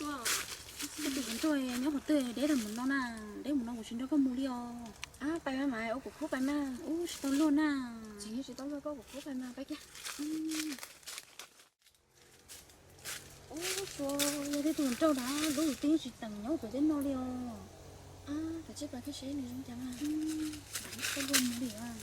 Koj tus hluas nraug nyob qhov twg deb tag mus no na, deb mus no kuv tsis nrog koj mus li os. Pais mas mas, ua kuv khub pais mas. Ub, tsis tau luag na. Tsis tsis tau luag, koj ua kuv khub pais mas, pais kiag. Ub, Suav, yog tej tus hluas nraug na, lub tus tij tsis teem nyob pem tej no li os. Kav tsij pais koj seb nws zoo cas na. Koj luag mus li os.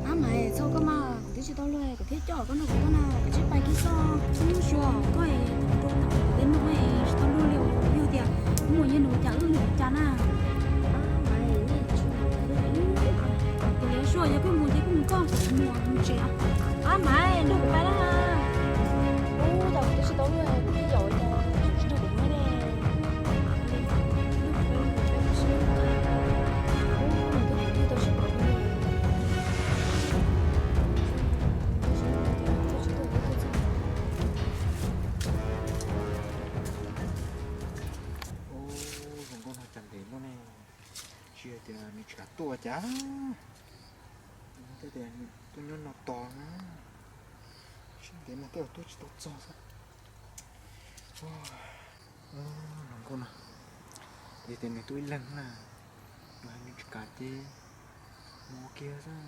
Ab Maiv, txhob koj mas, kuv twb tsis tau luag kuv thiaj coj koj nrog kuv tuaj na, kav tsij pais kiag xwb. Ub, Suav, koj es tus hluas nraug ntawm kuv tej no es tsis tau luag li os, yog tias kuv mus yog nws ua cas wb ua cas na. Kuv li Suav, yog koj mus ces koj mus koj, kuv mus mus tsev. Ab Maiv, nrog kuv pais na. Ub, tau kuv twb tsis tau luag kuv thiaj yaum cas tsis nrog kuv mus ne. Ub, zoo nkauj no cas ntev luaj ne. Tsis hais tias nws tsis kam tuaj cas. Thiaj tias tuaj nyob no tos na. Sab ntev mas tej zaum tuaj tsis tau txog xwb. Zoo nkauj no, yog tias nws tuaj ib leeg na, nws hais nws tsis kam ces mus kiag xwb.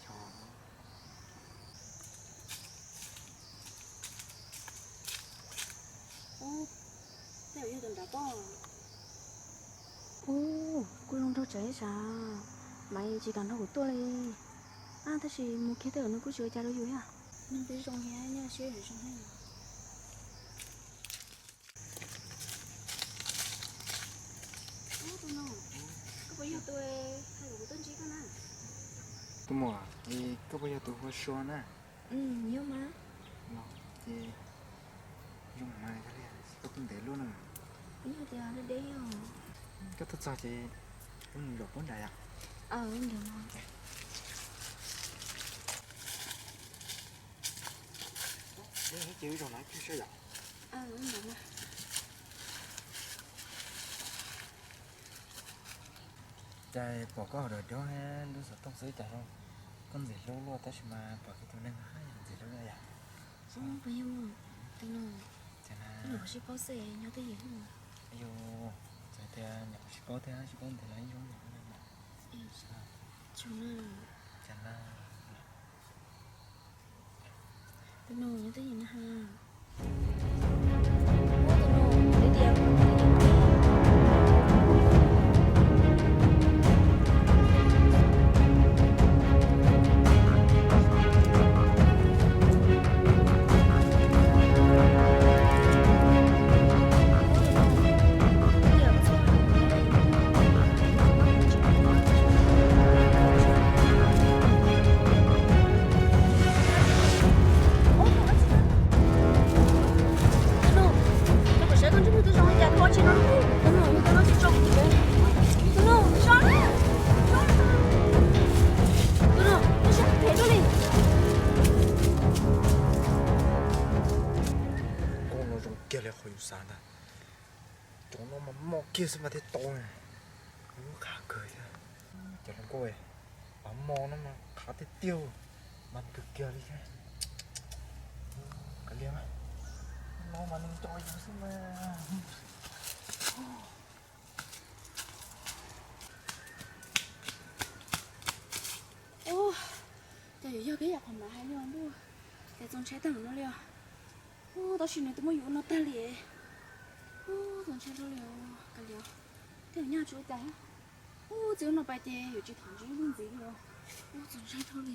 Xyov. Ub, tej zaum yog tus nrad pob. Ub, kuj zoo nraug tsawv ib sas. Maiv tsis kam nrog kuv tuaj li. Ab, tab sis mus kiag tej zaum nws kuj tsis ua cas rau yus thiab. Neeg twb zoo thiab nyob siab zoo thiab. Ub, tus no, koj puas yog tus hais kom kuv tuaj ntsib koj na? Tus muam, koj puas yog tus hu ua Sua na? Yog mas. Los ces zoo mas yog li, koj tuaj ntev luaj na. Yog tias deb deb os. Koj tuaj txog ces wb mus zaum puab nram yom. Ces wb zaum no ib pliag saib yom. Cas pom koj hauv daim duab thiab lub xov tooj xwb cas zoo, koj ntxim hlub luaj tab sis mas pom kiag tus neeg ntxim hlub luaj yom. Puas yog tus no? Cas na? Nyuam qhuav sib paub xwb, nyob twj ywm. Yus txawm tias nyuam qhuav sib paub thiab sib paub ntev los yeej zoo yam no mas. Cas na? Tus no nyob twj ywm na ha. Nkauj no zoo kiag li qhov yus xav ntag. Cov no mas mos kiag xwb mas thiaj tau. Lub qhav kawg thiab. Cov hluas nkauj, pab mos no mas qhav tiag tiag, mas kawg kiag li thiab. Kav liam, no mas neeg nco yus xwb mas. Ub, cas yuav yog peb yam qhov maiv hais li os ntuj, cas txaus ntshai tag no li os. Ub, tab sis nws twb muab yus ua no tag li. Ub, txaus ntshai dhau li os, kav liam, tej zaum nyaj tsis ua cas. Ub, txiv ub no pais ces yuav tsis tham ntsis ib ntxiv li os. Ub, txaus ntshai dhau li.